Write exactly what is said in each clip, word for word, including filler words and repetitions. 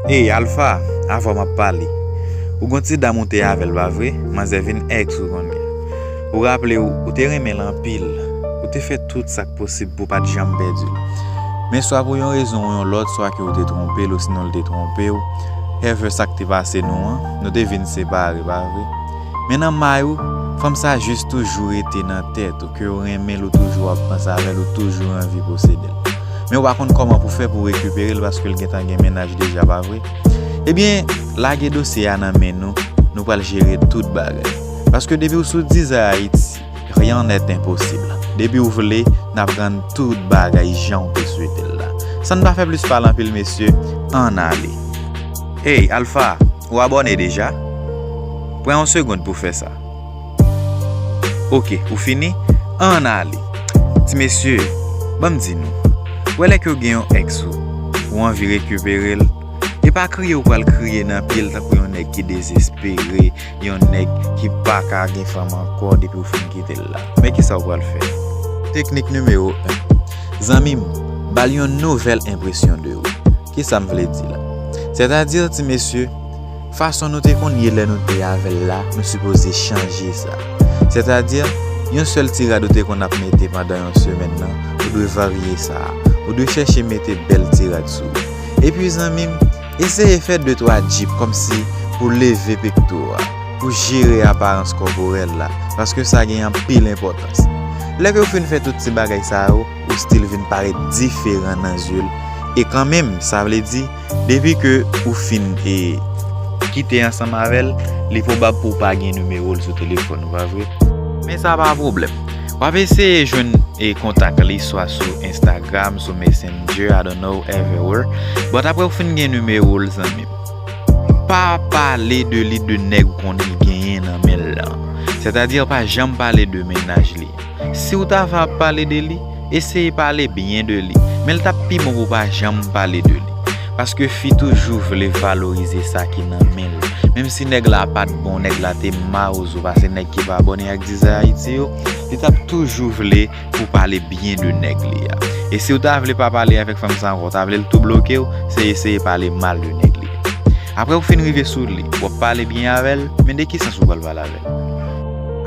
Ey, Alpha, avan m ap pale, ou gon ti dam ou te avè l, pa vre? Manzè vin èks ou kounye a. Ou raple w, ou te renmen l anpil. Ou te fè tout sa k posib pou w pa t janm pèdi l. Men swa pou yon rezon ou yon lòt, swa ke ou te twonpe l, osinon l te twonpe w. However, sa k te pase nou an, nou te vin separe, pa vre? Men nan may ou, fanm sa jis toujou rete nan tèt ou, ke w renmen l, ou toujou ap panse avè l, ou toujou anvi posede l. Men ou pa konn kòman pou fè pou w rekipere l, paske l gentan gen mennaj deja, pa vre? Ebyen, lage dosye a nan men nou, nou pral jere tout bagay. Paske depi w sou Dizay Ayiti, rien n'est impossible. Depi w vle, n ap rann tout bagay jan w te swete l la. San n pa fè plis pale anpil, mesye, ann ale. Ey, Alpha, ou abòne deja? Pran yon segonn pou fè sa. Oke, ou fini? Ann ale. Ti mesye, ban m di nou, w wè lè ke w gen yon èks ou, ou anvi rekipere l, e pa kriye ou pral kriye nan pye l tankou yon nèg ki dezespere, yon nèg ki pa ka gen fanm ankò depi w fin kite l la. Men kisa w pral fè? Teknik nimewo en. Zanmi m, ba l yon nouvèl enpresyon de ou. Kisa m vle di la? Sètadi, ti mesye, fason nou te konn ye lè nou te avè l la, nou sipoze chanje sa. Sètadi, yon sèl ti rad ou te konn ap mete pandan yon semèn nan, ou dwe varye sa. Ou dwe chèche mete bèl ti rad sou ou. Epi, zanmi m, eseye fè de twa djip kòmsi pou leve pekto a, pou jere aparans kòporèl la, paske sa gen anpil enpòtans. Lè ke w fin fè tout ti bagay sa yo, ou still vin parèt diferan nan zye l. E kanmenm, sa vle di, depi ke ou fin e kite ansanm avè l, li pwobab pou w pa gen nimewo l sou telefòn ou, pa vre? Men sa pa pwoblèm. W ap eseye jwenn e kontak li swa sou Instagram, sou Messenger, I don't know, everywhere. But apre w fin gen nimewo l, zanmi m, pa pale de li, de nèg ou konnen l genyen nan men l lan. Sètadi, pa janm pale de mennaj li. Si w ta va ap pale de li, eseye pale byen de li. Men l t ap pi bon pou w pa janm pale de li. Paske fi toujou vle valorize sa ki nan men l. Menm si nèg la pa t bon, nèg la te mawozo pase nèg ki pa abòne ak Dizay Ayiti yo, li t ap toujou vle pou w pale byen de nèg li a. E si w ta vle pa pale avèk fanm sa ankò, w ta vle l tou bloke w, se eseye pale mal de nèg li a. Apre w fin rive sou li, w ap pale byen avè l, men de ki sans ou pral pale avè l?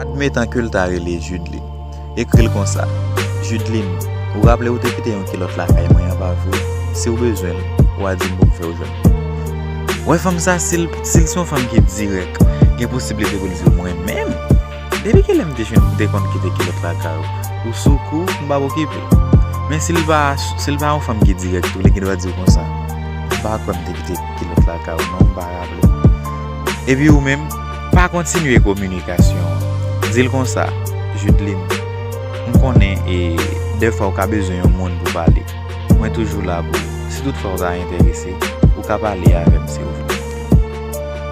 Admetan ke l ta rele Judeline. Ekri l konsa: Judeline, ou raple ou te kite yon kilòt lakay mwen an, pa vre? Si w bezwen l, w a di m pou m fè w jwenn li. Wè fanm sa, si l, si l se yon fanm ki dirèk, gen posiblite pou l di w mwen menm. Depi kilè m te jwenn, m te konn kite kilòt lakay ou? Ou sou kou, m p ap okipe w. Men si l pa, si l pa yon fanm ki dirèk tou, li gen dwa di w konsa: M pa kwè m te kite kilòt lakay ou non, m pa raple m. Epi ou menm, pa kontinye kominikasyon an. Di l konsa: Judeline, m konnen e dèfwa w ka bezwen yon moun pou pale. Mwen toujou la pou ou. Si toutfwa w ta enterese, ou ka pale avè m si w vle.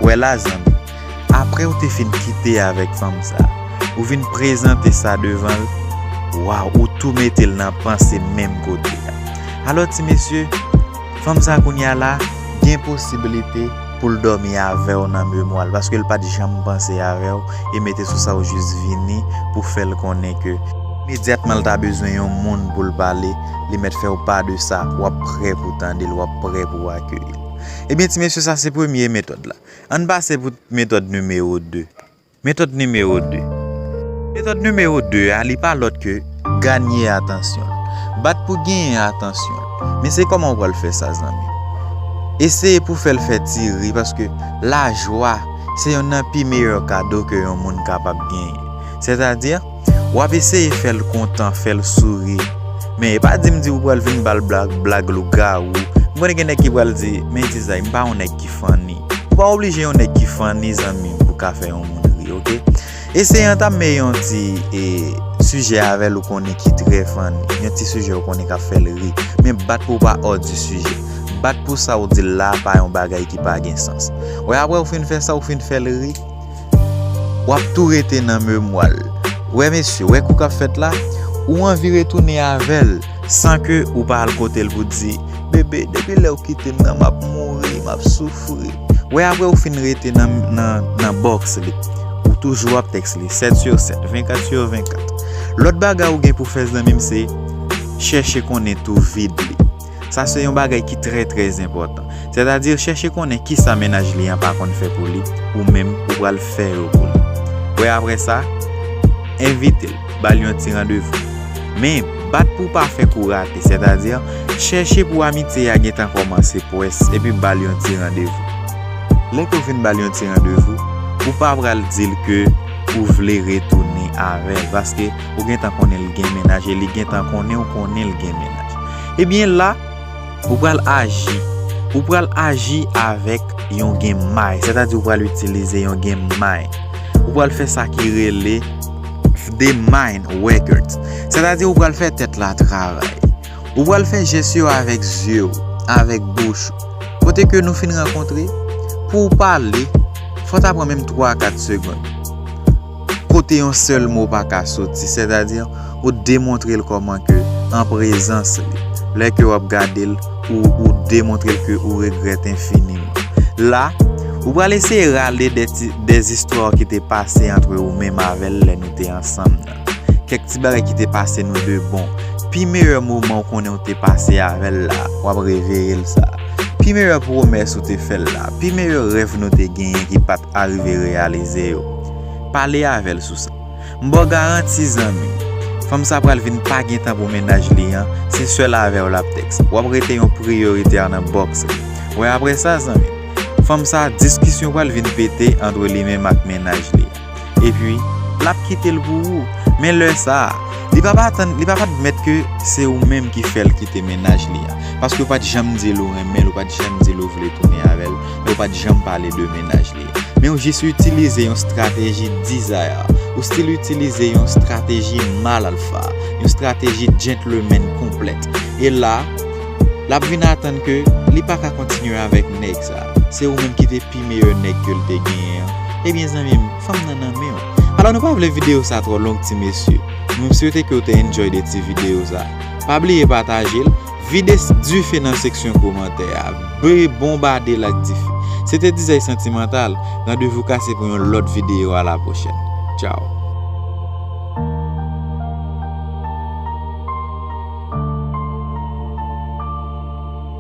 Wè la, zanmi, apre w te fin kite avèk fanm sa, ou vin prezante sa devan l, waw, ou tou mete l nan panse menm kote a. Alò, ti mesye, fanm sa kounye a la, gen posiblite pou l dòmi avè w nan memwa l, paske l pa t janm panse avè w, e mete sou sa, ou jis vini pou fè l konnen ke imedyatman l ta bezwen yon moun pou l pale, li mèt fè w pa de sa, w ap prè pou tande l, w ap prè pou w akeyi l. Ebyen, ti mesye, sa se premye metòd la. Ann pase pou metòd nimewo de. Metòd nimewo de. Metòd nimewo de a, li pa lòt ke ganye atansyon l. Bat pou genyen atansyon l. Men se kòman w pral fè sa, zanmi m? Eseye pou fè l fè ti ri, paske lajwa se yonn nan pi meyè kado ke yon moun kapab genyen. Sètadi, w ap eseye fè l kontan, fè l souri. Men e pa di m di ou pral vin ba l blag, blag lougawou. M konnen gen nèg ki pral di, "Men Dizay, m pa yon nèg ki funny." Ou pa oblije yon nèg ki funny, zanmi m, pou ka fè yon moun ri, oke? Eseye antame yon ti, e, sijè avè l ou konnen ki trè funny, yon ti sijè ou konnen k ap fè l ri. Men bat pou w pa hors du sujet. Bat pou sa w di l la pa yon bagay ki pa gen sans. Wè, apre w fin fè sa, ou fin fè l ri, w ap tou rete nan memwa l. Wè, mesye, wè kou k ap fèt la, ou anvi retounen avè l san ke ou pa al kote l pou di, "Bebe, depi lè w kite m nan, m ap mouri, m ap soufri." Wè, apre ou fin rete nan, nan, nan bòks li, ou toujou ap tèks li, sèt sou sèt, vennkat sou vennkat. Lòt bagay ou gen pou fè, zanmi m, se chèche konnen tou vid li. Sa se yon bagay ki trè, trè enpòtan. Sètadi, chèche konnen kisa mennaj li an pa konn fè pou li, ou menm, ou pral fè yo pou li. Wè, apre sa, envite l, ba l yon ti randevou. Men, bat pou w pa fè kou rate, sètadi, chèche pou amitye a gentan kòmanse pwès, epi ba l yon ti randevou. Lè ke w fin ba l yon ti randevou, ou pa pral di l ke ou vle retounen avè l, paske ou gentan konnen l gen mennaj, e li gentan konnen ou konnen l gen mennaj. Ebyen la, ou pral aji. Ou pral aji avèk yon game mind, sètadi ou pral itilize yon game mind. Ou pral fè sa ki rele the mind workers, sètadi ou pral fè tèt la travay. Ou pral fè jès yo avèk zye w, avèk bouch ou. Kote ke nou fin rankontre, pou w pale, fò ta pran menm twa a kat segonn. Kote yon sèl mo pa ka soti, sètadi ou demontre l kòman ke an prezans li. Lè ke w ap gade l, ou, ou demontre l ke ou regrèt enfiniman. La, ou pral eseye rale de ti, de zistwa ki te pase antre ou menm avè l lè nou te ansanm nan. Kèk ti bagay ki te pase nou de bon. Pi meyè moman ou konnen ou te pase avè l la, w ap reveye l sa. Pi meyè pwomès ou te fè l la. Pi meyè rèv nou te genyen ki pa t arive reyalize yo. Pale avè l sou sa. M ba w garanti, zanmi m, fanm sa pral vin pa gen tan pou mennaj li an, se sèl avè w l ap tèks. W ap rete yon priyorite nan bòks li. Wè, apre sa, zanmi m, fanm sa, diskisyon pral vin pete antre li menm ak mennaj li an. Epi, l ap kite l pou ou. Men lè sa a, li p ap atann, li p ap admèt ke se ou menm ki fè l kite mennaj li an. Paske w pa t janm di l ou renmen l, ou pa t janm di l ou vle tounen avè l, e w pa t janm pale de mennaj li an. Men w jis itilize yon estrateji desire. Ou still itilize yon estrateji mal alfa, yon estrateji gentleman konplèt. E la, l ap vin atann ke li pa ka kontinye avèk nèg sa. Se ou menm ki te pi meyè nèg ke l te genyen an. Ebyen, zanmi m, fanm nan nan men w. Alò, nou pa vle videyo sa twò long, ti mesye. Nou swete ke w te enjoy de ti videyo sa. Pa bliye pataje l, vide s-, dife nan seksyon komantè a. Be-, bonbade l ak dife. Se te Dizay Santimantal. Randevou kase pou yon lòt videyo. A la pwochèn. Tchaw.